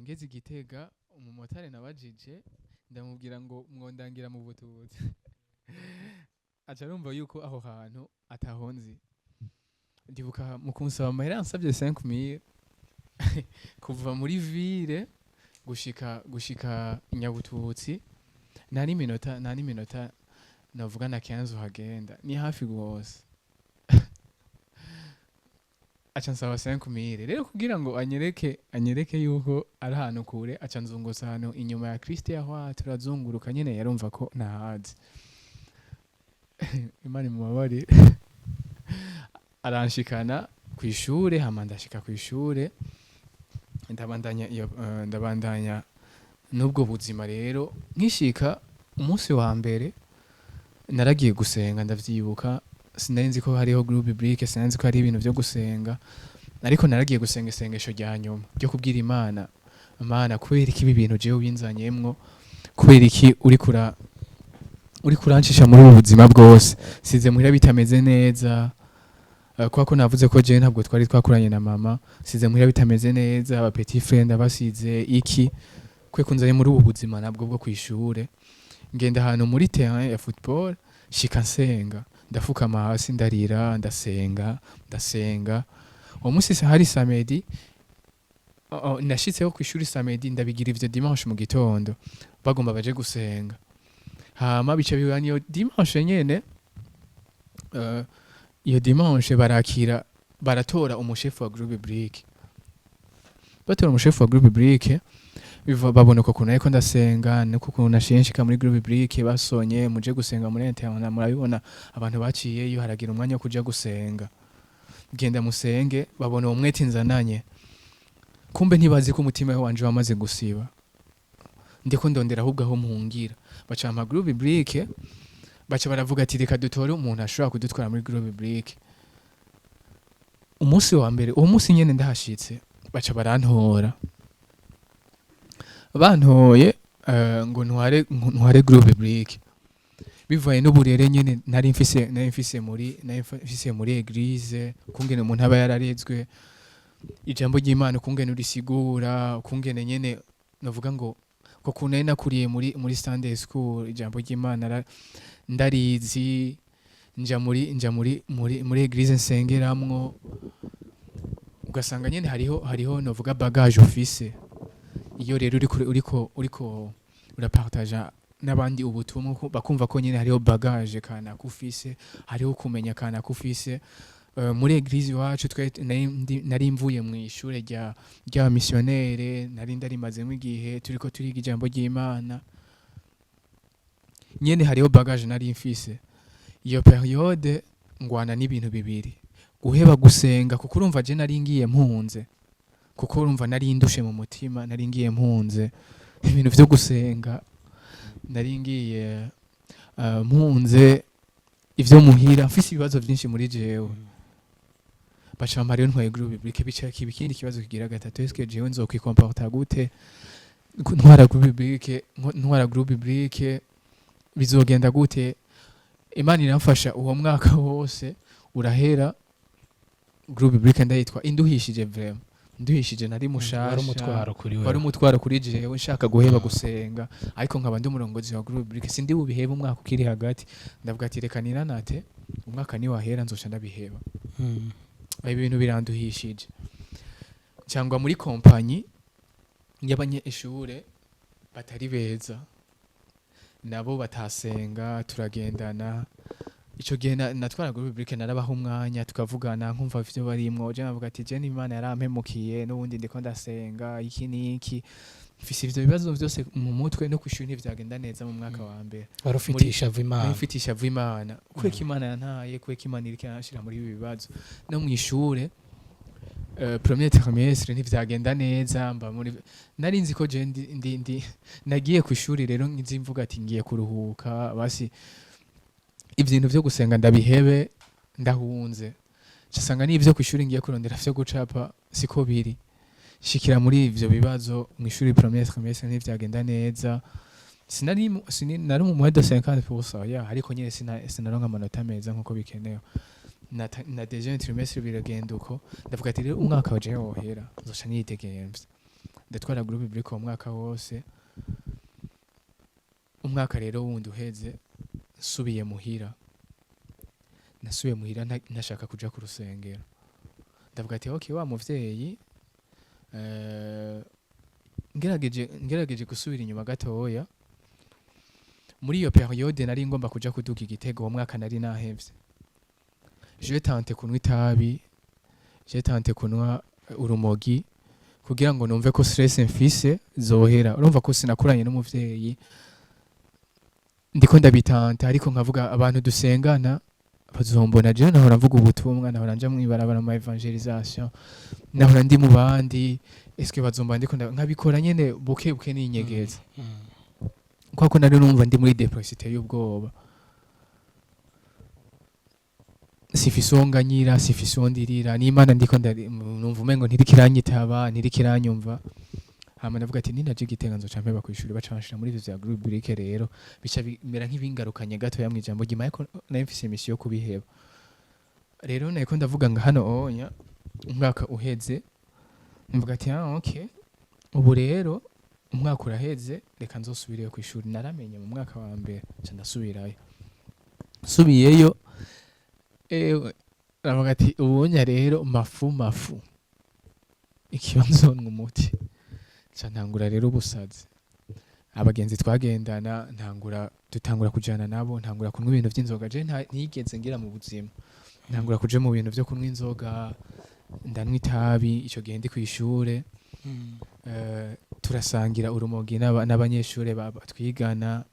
Ngeze Igitega, umumotari nabajije, ndamubwira ngo mwondangira mu Bututsi, aca arumva yuko aho hantu atahonzi. Ndibuka mu kunsaba amahera yansabye 5000 kuva muri ville gushika Inyabututsi, nta n'iminota navuga na 15 uhagenda, ni hafi gose. Aca nsaba 5000 rero kugira ngo anyereke yuko ari ahantu kure. Aca nzungutsa ahantu inyuma ya Christ, aho turazunguruka nyene, yarumva ko ntahazi. Imana imubabarire. Aranshikana kw'ishure, hama ndashika kw'ishure, ndabandanya iyo ndabandanya n'ubwo buzima. Rero nkishika umunsi wa mbere naragiye gusenga, ndavyibuka. Sinari nzi ko hariho groupe biblique, sinari nzi ko hari ibintu vyo gusenga, ariko naragiye gusenga isengesho rya nyuma ryo kubwira Imana: "Mana, kubera iki ibi bintu jewe ubinzanyemwo? Kubera iki uri kurancisha muri ubu buzima bwose? Size muhira bitameze neza." Kubera ko navuze ko jewe ntabwo twari twakuranye na mama, size muhira bitameze neza, aba petit frère ndabasize, iki kwe kunzanye muri ubu buzima nabwo bwo kwishure? Ngenda ahantu muri terrain ya football, shika nsenga, ndafukama hasi, ndarira, ndasenga, ndasenga. Uwo munsi hari samedi. Oh, nashitseho kw'ishuri samedi, ndabigira ivyo dimanche mu gitondo, bagomba baje gusenga, hama bica biba niyo dimanche nyene. Iyo dimanche barakira, baratora umushefu wa groupe biblique. Batora umushefu wa groupe biblique, biva babona uko kuntu ariko ndasenga, nuko ukuntu nashiye nshika muri groupe biblique. Basonye muje gusenga muri internat, murabibona abantu baciyeyo, haragira umwanya wo kuja gusenga, genda musenge. Babona uwo mwete nzananye, kumbe ntibazi ko umutima wanje wamaze gusiba, ndiko ndondera ahubwo aho mpungira. Baca mpa groupe biblique, baca baravuga ati: "Reka dutore umuntu ashobora kudutwara muri groupe biblique." Umunsi wa mbere, uwo munsi nyene ndahashitse, baca barantora. Bantoye ngo ntware groupe biblique, bivaye n'uburere nyene nari mfise muri église, kungene umuntu aba yararezwe, ijambo ry'Imana ukungene urisigura, ukungene nyene novuga ngo ko kuntu nari nakuriye muri Sunday school, ijambo ry'Imana ndarizi. Nja muri église nsengeramwo, ugasanga nyene hariho novuga bagage ufise. Iyo rero uriko urapartaja n'abandi ubutumwa, bakumva ko nyene hariho bagage kanaka ufise, hariho kumenya kanaka ufise. Muri église iwacu twe nari mvuye mu ishure rya missionnaire, nari ndarimazemo igihe, turiko turiga ijambo ry'Imana nyene, hariho bagage nari mfise. Iyo période ngwana n'ibintu bibiri: guheba gusenga, kuko urumva je nari ngiye mpunze, kuko urumva nari ndushe mu mutima, nari ngiye mpunze ibintu vyo gusenga, nari ngiye mpunze ivyo muhira, mfise ibibazo vyinshi muri jewe. Baca bampa rero ntwaye groupe biblique, bica kiba ikindi kibazo kigira gatatu: eske jewe nzokwikomporta gute ntwara groupe biblique? Ntwara groupe biblique bizogenda gute? Imana iramfasha, uwo mwaka wose urahera. Groupe biblique ndayitwa induhishije, vraiment nduhishije, nari mushasha. Wari umutwaro kuri wewe. Wari umutwaro kuri jewe, nshaka guheba gusenga, ariko nkaba ndi umurongozi wa groupe biblique, sindi bubihebe umwaka ukiri hagati. Ndavuga ati reka ninanate, umwaka niwahera nzoca ndabiheba. Ibi bintu biranduhishije, cyangwa muri kompanyi y'abanyeshure batari beza, nabo batasenga, turagendana. Ico gihe natwara groupe biblique, narabaha umwanya tukavugana, nkumva ivyo barimwo. Je nkavuga ati je n'Imana yarampemukiye, n'ubundi ndiko ndasenga iki n'iki, mfise ivyo bibazo vyose mu mutwe, no kwishuri ntivyagenda neza mu mwaka wa mbere. Wari ufitiye ishavu Imana. Mfite ishavu Imana, kubera ko Imana yantaye, kubera ko Imana iriko iranshira muri ibi bibazo. No mw'ishure premier trimestre ntivyagenda neza, mba muri nari nzi ko je ndi nagiye ku ishuri rero nzi mvuga ati ngiye kuruhuka, basi ibintu vyo gusenga ndabihebe, ndahunze. Nsanga n'ivyo ku ishuri ngiye kurondera vyo gucapa siko biri. Shikira muri ivyo bibazo mu ishuri, premier trimestre ntivyagenda neza. Nari mu moins de 50% ya, ariko nyene sinaronka amanota meza nkuko bikenewe. Na deuxième trimestre biragenda uko. Ndavuga ati rero umwaka waje wohera nzoca nidegemvya. Ndatwara groupe biblique uwo mwaka wose. Umwaka rero wundi uheze, nsubiye muhira, nasubiye muhira ntashaka kuja ku rusengero. Ndavuga ati okay, wa muvyeyi, ngerageje gusubira inyuma gatoya, muri iyo période nari ngomba kuja kuduga igitego. Uwo mwaka nari nahevye, je tente kunywa itabi, je tente kunywa urumogi kugira ngo numve ko stress mfise zohera. Urumva ko sinakuranye n'umuvyeyi, ndiko ndabitanta, ariko nkavuga abantu dusengana bazombona. Jewe nahora mvuga ubutumwa, nahora nja mwibarabara mu évangélisation, nahora ndi mu bandi, eske bazomba ndiko nkabikora nyene buke buke ninyegeza, kwa ko nari numva ndi muri dépression iteye ubwoba, sifise uwo nganyira, sifise uwo ndirira n'Imana, ndiko numva umengo ntiriko iranyitaba, ntiriko iranyumva. Hama ndavuga ati ninaje Gitega nzoca mpeba kw'ishuri, baca banshira muri ivyo vya groupe biblique. Rero bica bimera nk'ibingarukanye gatoya mw'ijambo ry'Imana, ariko nari mfise mission yo kubiheba. Rero nariko ndavuga nga hano onya, umwaka uheze mvuga ati ah okay, ubu rero umwaka uraheze, reka nzosubireyo kw'ishuri. Naramenye mu mwaka wa mbere, nca ndasubirayo. Nsubiyeyo, ewe, aravuga ati ubunya rero mafu mafu ikibazo nzonwa umuti. Nca ntangura rero ubusazi. Abagenzi twagendana, ntangura dutangura kujana nabo, ntangura kunywa ibintu vy'inzoga je ntigeze ngira mu buzima. Ntangura kuja mu bintu vyo kunywa inzoga, ndanywa itabi ico gihe ndi kw'ishure. Turasangira urumogi n'abanyeshure twigana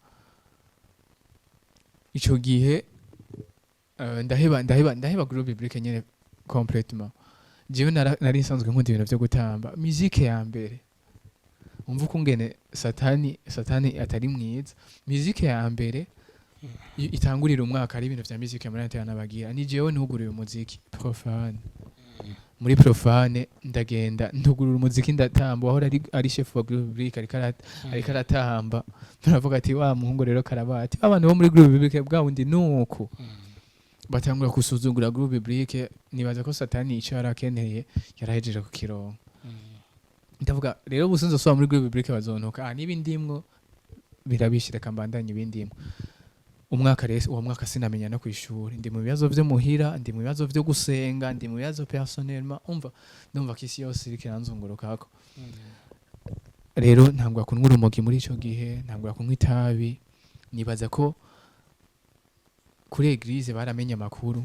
ico gihe. Ndaheba groupe biblique nyene complètement. Jewe nari nsanzwe nkunda ibintu vyo gutamba, musique ya mbere. Umva ukungene satani atari mwiza. Musique ya mbere itangurira umwaka ari ibintu vya musique muri antena n'abagira ni jewe ntuguriye umuziki profane. Muri profane ndagenda ntugurura umuziki, ndatamba. Wahora ari chef wa groupe biblique ariko aratamba. Turavuga ati wa muhungu rero karabati, abantu bo muri groupe biblique bwa wundi nuku batangura gusuzugura groupe biblique. Nibaza ko satani ico yarakeneye yarahejeje kukironka. Ndavuga rero ubu sinzosubira muri groupe biblique, bazontuka. Ah, niba indimwo birabishira, kambandanye ibindimwo. Umwaka rero, uwo mwaka sinamenya no kwishuri, ndi mu bibazo vyo muhira, ndi mu bibazo vyo gusenga, ndi mu bibazo personnellement. Umva, ndumva ko isi yose iriko iranzungurukako. Rero ntangura kunywa urumogi muri ico gihe, ntangura kunywa itabi. Nibaza ko kuri église baramenye amakuru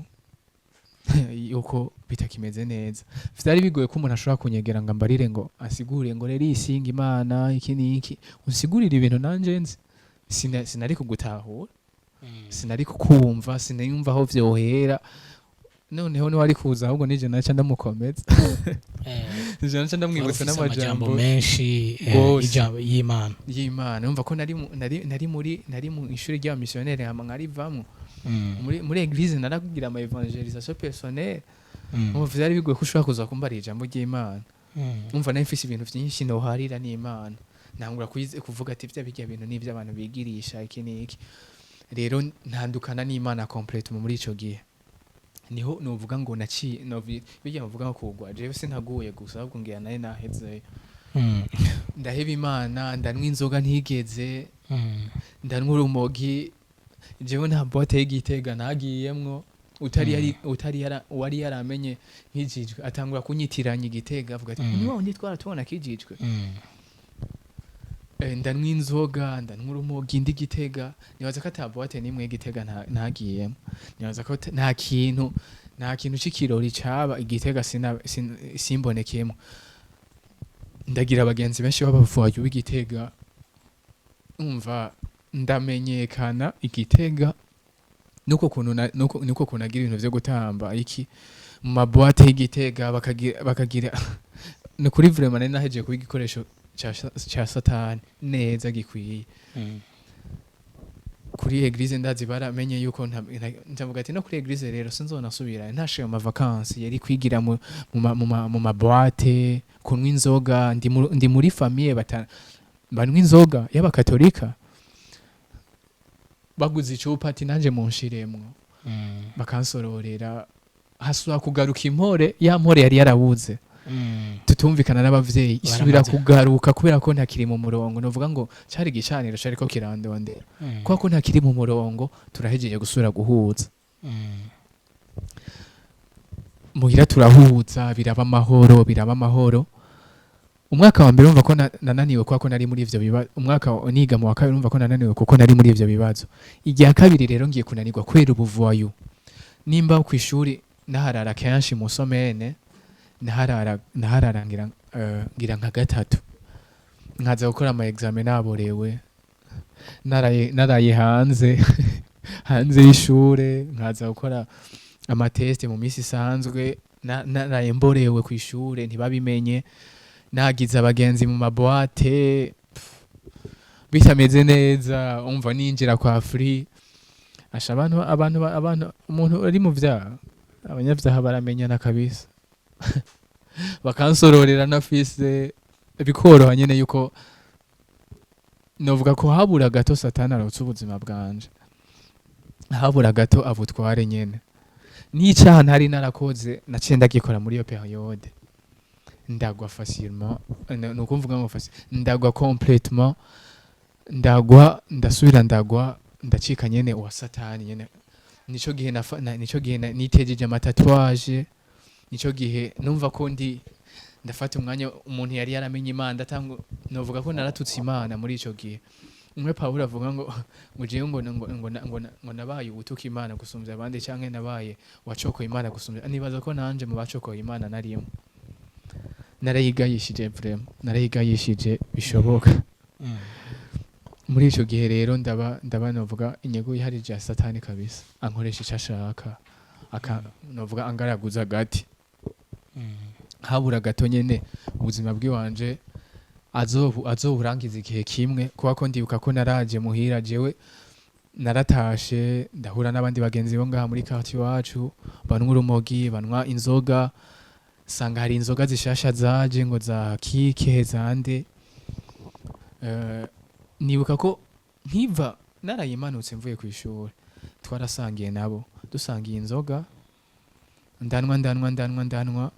yuko bitakimeze neza. Vyari bigoye ko umuntu ashobora kunyegera ngo ambarire, ngo asigure ngo rero isinga Imana iki n'iki, unsigurire ibintu nanje nzi. Sinari kugutahura, sinari kukumva, sinayumva aho vyohera. Noneho niwari kuza ahubwo nije naca ndamukomeza, nije naca ndamwibutsa Wari ufise amajambo n'amajambo menshi Gose. y'ijambo y'Imana. Y'Imana. Urumva ko nari mu ishuri ry'abamisiyoneri, hama nkarivamwo. Muri église narakugira ama évangélisation personnelle. Umva, vyari bigoye ko ushobora kuza kumbarira ijambo ry'Imana. Umva, nari mfise ibintu vyinshi noharira n'Imana. Ntangura kuvuga ati vya birya bintu n'ivyo abantu bigirisha iki n'iki. Rero ntandukana n'Imana complètement muri ico gihe. Niho novuga ngo naciye bijya bavuga ngo kugwa, jewe sinaguye gusa, ahubwo ngira nari nahezeyo. Ndaheba Imana, ndanywa inzoga ntigeze, ndanywa urumogi. Jewe nta boîte y'Igitega nagiyemwo utari yari utari yara wari yaramenye nkijijwe, atangura kunyitiranya Igitega, avuga ati: "Ni wa wundi twaratubona kijijwe." Ndanywa inzoga, ndanywa urumogi ndi Gitega. Nibaza ko ata boîte n'imwe y'Igitega ntagiyemo. Nibaza ko nta kintu c'ikirori caba Igitega simbonekemo. Ndagira abagenzi benshi b'abavuwayi b'Igitega, umva, ndamenyekana Igitega nuko kuntu nuko kuntu agira ibintu vyo gutamba iki mu ma boîte y'Igitega, bakagira ni kuri. Vraiment nari nahejeje kuba igikoresho ca Satani neza gikwiye. Kuri église ndazi baramenye yuko ndavuga ati: "No kuri église rero sinzonasubira." Ntashiye mu vacances yari kwigira mu ma boîte, kunywa inzoga. Ndi muri famille banywa inzoga y'abakatolika. Baguze icupa ati: "Nanje munshiremwo." Bakansororera, hasubira kugaruka impore, ya mpore yari yarabuze, tutumvikana n'abavyeyi, isubira Baramaze. kugaruka kubera ko ntakiri mu murongo. Novuga ngo cari igicaniro cariko kirandondera kubera ko ntakiri mu murongo. Turahejeje gusubira guhuza muhira, turahuza, biraba amahoro, biraba amahoro. Umwaka wa mbere urumva ko nananiwe kubera ko nari muri ivyo bibazo. Umwaka niga mu wa kabiri, urumva ko nananiwe kuko nari muri ivyo bibazo. Igihe kabiri rero ngiye kunanirwa kubera ubuvoyu. Nimba ku ishuri naharara kenshi mu semaine, naharara ngira nka gatatu, nkaza gukora ama examen naborewe, naraye hanze y'ishure, nkaza gukora ama test mu minsi isanzwe naraye mborewe ku ishure, ntibabimenye. Nagize abagenzi mu ma boîte, pff, bitameze neza. Umva, ninjira kwa free asha abantu umuntu ari mu vyaha, abanyavyaha baramenyana kabisa, bakansororera nafise bikoroha nyene. Yuko novuga ko habura gato Satani arotse ubuzima bwanje, habura gato abutware nyene. N'icaha ntari narakoze naciye ndagikora muri iyo période. Ndagwa facilement, ni ukuvuga ngo ndagwa complètement, ndagwa, ndasubira ndagwa, ndacika nyene uwa Satani nyene. Nico gihe nitejeje ama tatouage. Nico gihe numva ko ndi ndafata umwanya umuntu yari yaramenye Imana, ndatanga. Novuga ko naratutse Imana muri ico gihe. Umwe Pawulo avuga ngo jewe ngo nabaye ubutuka Imana gusumvya abandi, canke nabaye wacokoye Imana gusumvya. Nibaza ko nanje mu bacokoye Imana narimo. Narayigayishije, vraiment narayigayishije bishoboka. Muri ico gihe rero ndaba novuga inyego yiharije ya Satani kabisa, ankoresha ico ashaka, novuga angaraguza agati. Habura gato nyene ubuzima bwiwanje azoburangiza igihe kimwe, kuba ko ndibuka ko naraje muhira, jewe naratashe, ndahura n'abandi bagenzi bo ngaha muri quartier iwacu banywa urumogi, banywa inzoga. Sanga hari inzoga zishasha zaje ngo za kike zande. Nibuka ko nkiva narayimanutse mvuye ku ishuri, twarasangiye nabo, dusangiye inzoga, ndanwa, ndanwa, ndanwa, ndanwa.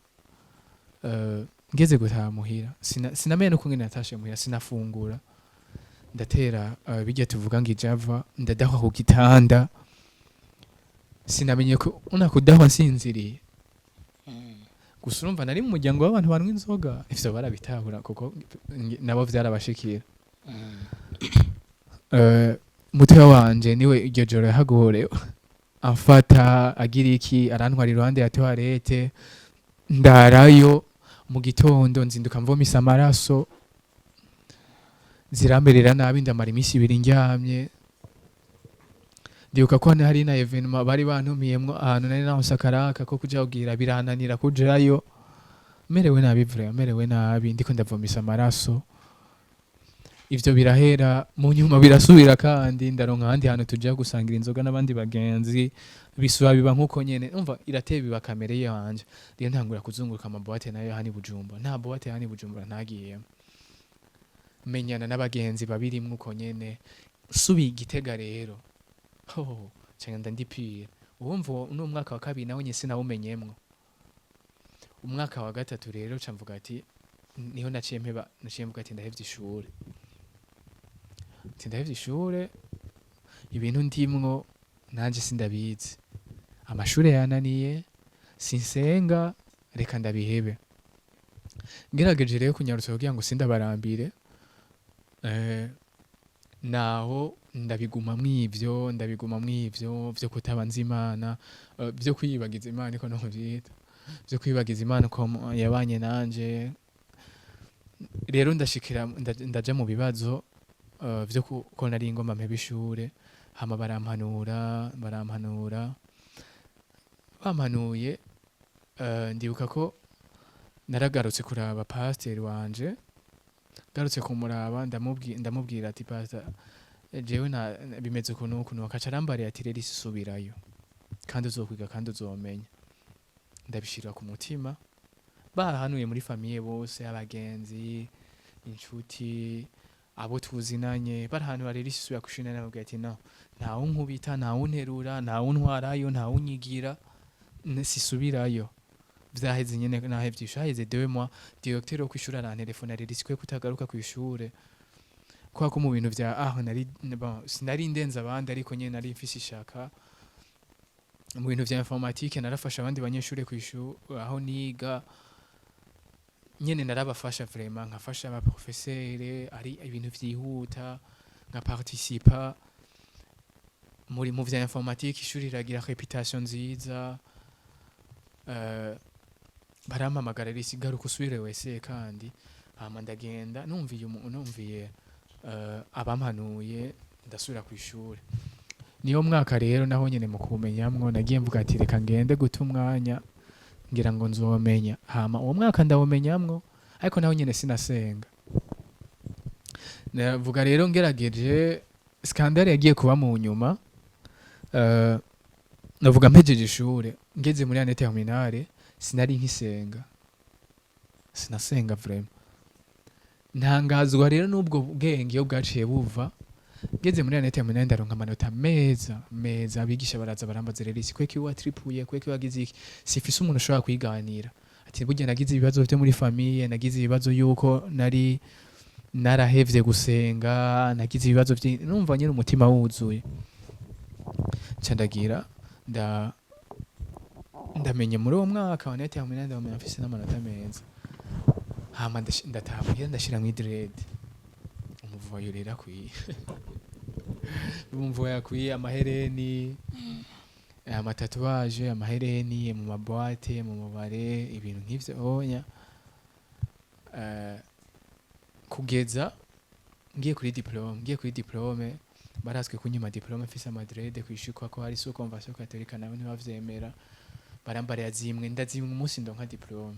Ngeze gutaha muhira, sinamenye nuko ngene natashe muhira, sinafungura, ndatera bijya tuvuga ngo ijava, ndadahwa ku gitanda. Sinamenye ko una kudahwa nsinziriye gusa. Urumva nari mu muryango w'abantu banywa inzoga, ivyo barabitahura kuko nabo vyarabashikira. Mutoya wanje niwe iryo joro yahagorewe, amfata agira iki, arantwara iruhande ya toilette, ndarayo. Mu gitondo nzinduka mvomisa amaraso, ziramberera nabi, ndamara iminsi 2 ndyamye. Ndibuka ko hari na événement bari bantumiyemwo ahantu nari naronse akaraka ko kuja kugira, birananira kujayo merewe nabi, vraiment merewe nabi, ndiko ndavomisa amaraso. Ivyo birahera, mu nyuma birasubira kandi, ndaronka ahandi hantu tuja gusangira inzoga n'abandi bagenzi, bisubira biba nkuko nyene. Umva, irateye biba kamere yanje. Rero ntangura kuzunguruka ama boîte nayo hani Bujumbura, nta boîte hani Bujumbura ntagiyemo, menyana n'abagenzi babirimwo uko nyene. Subiye Igitega rero, ho, nca ndipira. Uwumva n'umwaka wa kabiri nawe nyine sinawumenyemwo. Umwaka wa gatatu rero ca mvuga ati niho naciye mpeba, naciye mvuga ati ndahevye ishure, ati ndahevye ishure, ibintu ndimwo nanje sindabizi, amashure yananiye, sinsenga, reka ndabihebe. Ngerageje rero kunyarutsa kugira ngo sindabarambire, naho ndabigumamwo ivyo vyo kutabanza Imana, vyo kwiyibagiza Imana, iko novyita vyo kwibagiza Imana ko yabanye nanje. Rero ndashikira ndaja mu bibazo vyo ko nari ngomba mpebe ishure. Hama barampanura, bampanuye, ndibuka ko naragarutse kuraba pasiteri wanje. Garutse kumuraba, ndamubwira ati: "Pastor, jewe na bimeze ukuntu ukuntu." Akaca arambariye ati: "Rero isubirayo kandi uzokwiga kandi uzomenya." Ndabishira ku mutima. Barahanuye muri famille bose, abagenzi, inshuti, abo tuzinanye, barahanura: "Rero isubira kw'ishure." Nababwira ati: "No, ntawe unkubita, ntawe unterura, ntawe untwarayo, ntawe unyigira, sisubirayo." Vyaheze nyene, nahevye ishure. Haheze 2 mois, directeur wo kw'ishure arantelefona: "Rero sikwiye kutagaruka kw'ishure." Kubera ko mu bintu vya aho nari, bon, sinari ndenze abandi, ariko nyene nari mfise ishaka mu bintu vya informatique. Narafasha abandi banyeshure kw'ishure aho niga nyene, narabafasha vraiment, nkafasha aba professeur ari ibintu vyihuta, nka participa muri mu vya informatique. Ishuri riragira réputation nziza. Barampamagara: "Rero garuka usubire wese." Kandi hama ndagenda numviye abampanuye, ndasubira kw'ishure. Niyo mwaka rero naho nyene mu kuwumenyamwo nagiye mvuga ati reka ngende guta umwanya, ngira ngo nzomenya. Hama uwo mwaka ndawumenyamwo, ariko naho nyene sinasenga. Navuga rero ngerageje, scandale yagiye kuba mu nyuma, navuga mpejeje ishure, ngeze muri année terminale, sinari nkisenga, sinasenga vraiment. Ntangazwa rero n'ubwo bwenge iyo bwaciye buva. Ngeze muri année terminale, ndaronka amanota meza meza. Abigisha baraza barambaza: "Rero isi kweki watripuye, kweki wagize iki?" Sifise umuntu ushobora kwiganira ati burya nagize ibibazo vyo muri famille, nagize ibibazo yuko nari narahevye gusenga, nagize ibibazo numva nyene umutima wuzuye. Nca ndagira ndamenye muri uwo mwaka wa année terminale, ndamenya mfise n'amanota meza. Hama ndataha muhira, ndashiramwo i dread, umuvoyo rero akwiye, umuvoyo akwiye, amahereni, ama tatouage, amahereni, mu ma boîte, mu mubare, ibintu nk'ivyo onya. Kugeza ngiye kuri diplôme, ngiye kuri diplôme, barazwe kunyima diplôme mfise ama dread kwishikwa ko hari sous convention catholique, nabo ntibavyemera. Barambarira zimwe, ndazimwe umunsi ndonka diplôme.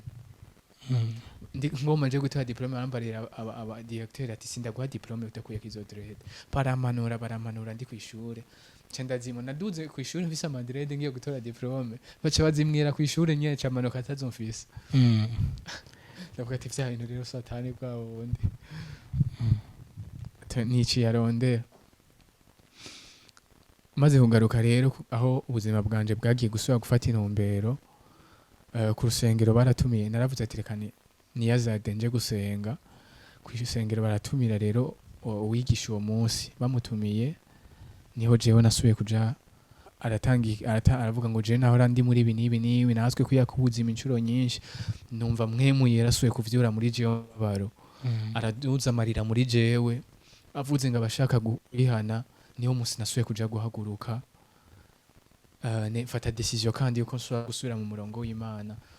Ndi ngoma nje gutora diplôme, barambarira aba directeur ati: "Sindaguha diplôme udakuyeko izo dread." Barampanura, barampanura ndi kw'ishure, nca ndazimwa. Naduze kw'ishure mfise ama dread, ngiye gutora diplôme, baca bazimwira kw'ishure nyene, ca manuka atazo mfise. Ndavuga ati vya bintu rero satani bwa bundi niciye arondera. Maze kugaruka rero aho ubuzima bwanje bwagiye gusubira gufata intumbero, ku rusengero baratumiye. Naravuze ati reka niyazade nje gusenga ku rusengero. Baratumira rero uwigisha uwo munsi. Bamutumiye, niho jewe nasubiye kuja. Aratanga aravuga ngo jewe nahora ndi muri ibi n'ibi n'ibi, natwe kwiyaka ubuzima inshuro nyinshi. Numva mwemuye yarasubiye kuvyura muri jewe baro, araduza amarira muri jewe, avuze ngo abashaka guhana. Niho musi nasubiye kuja guhaguruka, mfata décision kandi yuko nsubira gusubira mu murongo w'Imana.